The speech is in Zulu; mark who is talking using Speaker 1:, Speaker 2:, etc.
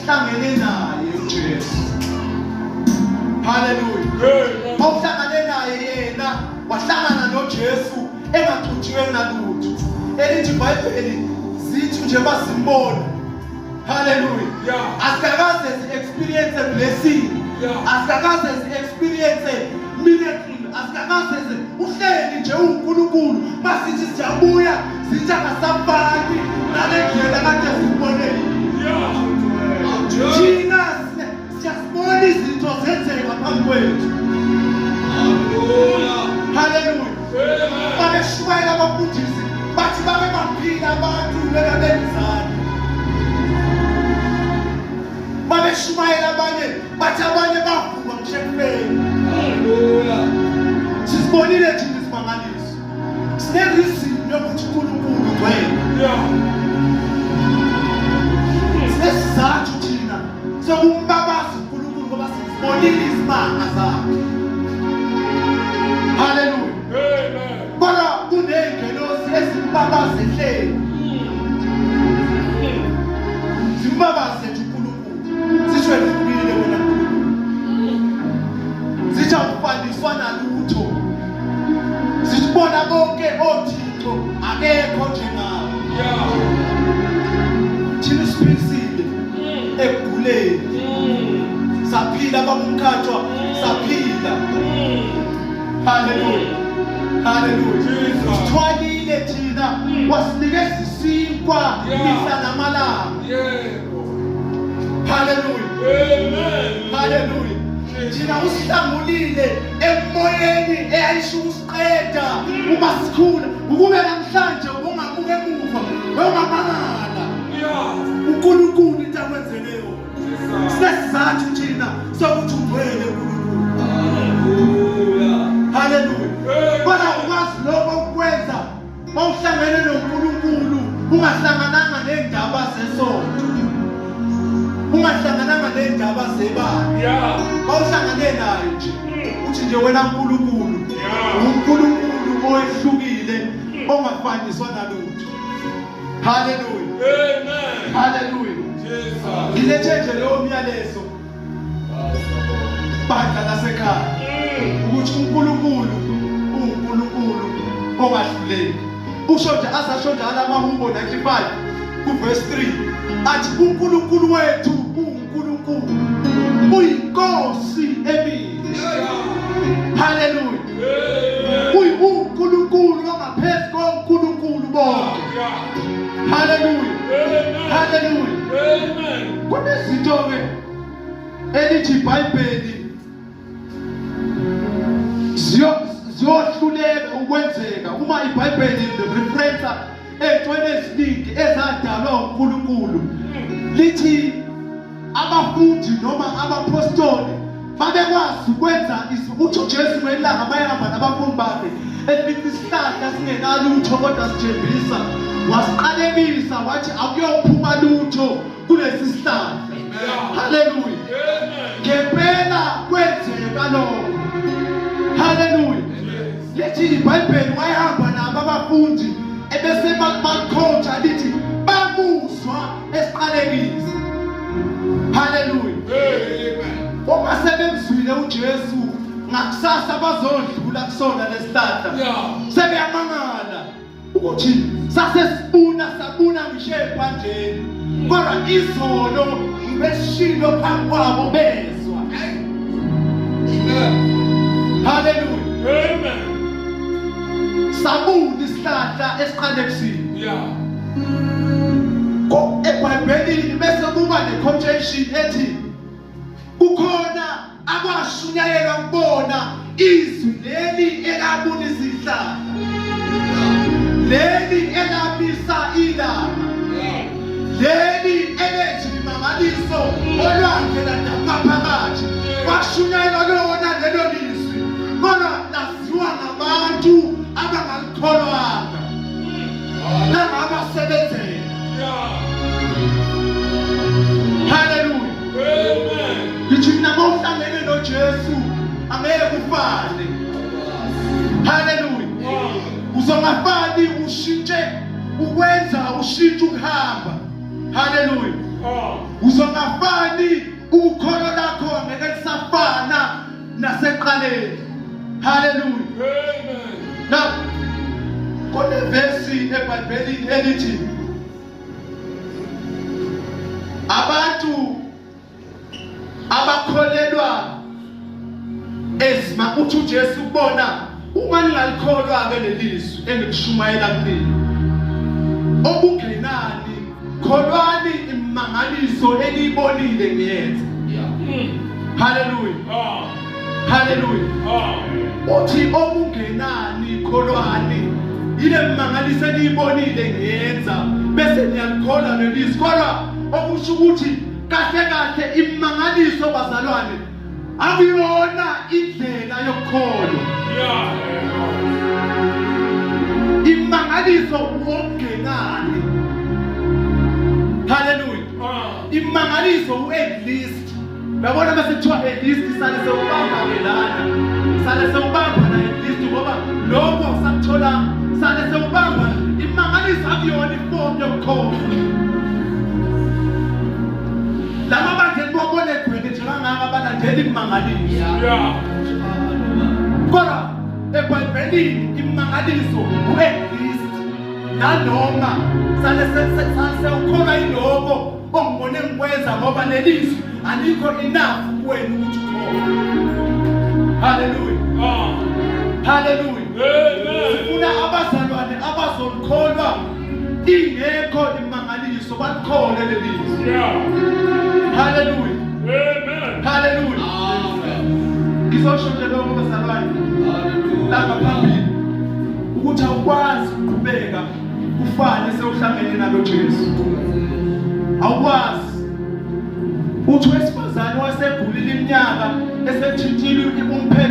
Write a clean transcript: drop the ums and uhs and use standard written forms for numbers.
Speaker 1: Mawuhlangene naye uJesu. Haleluya. Mawuhlangane naye yena wahlangana noJesu engaxutshiwe nalutho. Elithi iBhayibheli zithi nje basimbona. Haleluya. Asikakaze si experience blessing. Asikakaze si experience miracle. Asikakaze uhleli nje uNkulunkulu masithi siyabuya sithi akasafani nale ndlela kade sikubone. Thina siyasibona izinto zenzeka phambi kwethu. Haleluya. Babeshumayela abafundisi bathi babe baphila abantu bebabenzani. Babeshumayela abanye bathi abanye bavuka ngisho ekufeni.
Speaker 2: Haleluya.
Speaker 1: Sisibonile thina isimangaliso. Sine-reason yokuthi uNkulunkulu ugcwele. Sinesizathu thina sokumbabaza uNkulunkulu ngoba sisibonile izimanga zakhe. Haleluya.
Speaker 2: Amen.
Speaker 1: Kodwa kuney'ngelosi ezimbabaza ehleli. Zimbabaze nje uNkulunkulu. Zisho ehlukile wena Nkulunkulu. Zithi awufaniswa nalutho. Sibona bonke othixo akekho njengawe. Thina siphilisile ekuguleni. Saphila babumkhathwa saphila. Haleluya. Haleluya. Sithwalile thina wasinikeza isinkwa mihla namalanga.
Speaker 2: Yebo.
Speaker 1: Haleluya.
Speaker 2: Amen.
Speaker 1: Haleluya. Thina usihlangulile emoyeni eyayisho ukusiqeda uma sikhula. Ukube namhlanje ubungabuka emuva, bewungamangala.
Speaker 2: Yeah.
Speaker 1: uNkulunkulu into akwenzele yona.
Speaker 2: Jesus.
Speaker 1: Sinesizathu thina sokuthi ungcwele uNkulunkulu.
Speaker 2: Hallelujah.
Speaker 1: Haleluya.
Speaker 2: Amen.
Speaker 1: Kodwa ukwazi lokho ukwenza mawuhlangene noNkulunkulu ungahlangananga nendaba zesonto. Ungahlangananga nendaba zebandla. Mawuhlangane naye nje uthi nje wena uNkulunkulu uNkulunkulu owehlukile ongafaniswa nalutho. Haleluya.
Speaker 2: Amen.
Speaker 1: Haleluya.
Speaker 2: Jesus.
Speaker 1: Ngilethe nje leyo myalezo bandla lasekhaya ukuthi uNkulunkulu uNkulunkulu ongahluleki. Usho nje asasho njalo amaHubo 95 kuverse 3 athi uNkulunkulu wethu uNkulunkulu uyinkosi emile. Haleluya. UnguNkulunkulu ongaphezu koNkulunkulu bonke. Haleluya. Haleluya. Kunezinto ke elithi iBhayibheli ziyohluleka ukwenzeka uma iBhayibheli lireferensa ey'ntweni eziningi ezadalwa uNkulunkulu lithi abafundi noma abaphostoli babekwazi ukwenza uthi uJesu ngelanga bayahamba nabafundi bakhe efica isihlahla singenalutho kodwa sithembisa wasiqalekisa wathi akuyophuma lutho kulesi sihlahla. Haleluya. Ngempela kwenzeka lokho. Haleluya. Lithi iBhayibheli wayehamba nabo abafundi ebese bakhonja lithi bamuzwa esiqalekisa. Haleluya. Uma sebemzwile uJesu ngakusasa bazodlula kusona lesihlahla. Sebeyamangala. Ukuthi sasesibuna sabuna ngisho ebhanjeni kodwa izolo ngibeshilo phambi kwabo bezwa. Haleluya.
Speaker 2: Amen.
Speaker 1: Sabuna isihlahla esiqalekisile.
Speaker 2: Yeah.
Speaker 1: EBhayibhelini bese kuba ne-quotation ethi kukhona akwashunyayelwa kubona izwi leli elabuna izihlahla leli elamisa ilanga leli elenza imimangaliso olwandle ladabuka phakathi kwashunyayelwa lona lelo lizwi kodwa laziwa ngabantu abangalikholwanga nangabasebenzela. Haleluya.
Speaker 2: Amen.
Speaker 1: Ngithi mina mawuhlangene noJesu angeke ufane. Haleluya. Uzongafani ushintshe ukwenza ushintshe ukuhamba. Haleluya. Uzongafani, ukholo lakho angeke lisafana naseqaleni. Haleluya.
Speaker 2: Amen.
Speaker 1: Now kunevesi eBhayibhelini elithi abantu abakholelwa ezima, uthi uJesu kubona, uma ningalikholwa ke lelizwi engikushumayela kunini, okungenani kholwani imangaliso eniyibonile ngiyenza. Haleluya. Haleluya. Uthi okungenani kholwani ile mangaliso eniyibonile ngiyenza, bese niyalikholwa lelizwi. Kodwa okusho ukuthi kahle kahle imangaliso, bazalwane, akuyona indlela yokukholwa. Imangaliso okungenani. Haleluya. Imangaliso u-at least. Uyabona, mase kuthiwa at least, sale sewubamba ke lana, sale sewubamba la at least, ngoba lokho awusakutholanga, sale sewubamba. Imangaliso akuyona ifomu yokukholwa. Lama bandla enibobona egcwele nje kangaka abalandeli imangaliso. Kodwa eBhayibhelini imangaliso u-at least, nanoma sale sewukholwa yiloko ongibone ngikwenza, ngoba lelizwi alikho enough kuwena ukuthi ukholwe. Haleluya. Haleluya.
Speaker 2: Amen.
Speaker 1: Sifuna abazalwane abazolikholwa ingekho imangaliso, balikholwe lelizwi. Haleluya.
Speaker 2: Amen.
Speaker 1: Haleluya. Ngizosho nje lokho, bazalwane, la ngaphambili, ukuthi awukwazi ukuqhubeka ufane sewuhlangene nalo Jesu. Awukwazi. Uthi wesifazane wasegulile iminyaka, esethintile umphetho.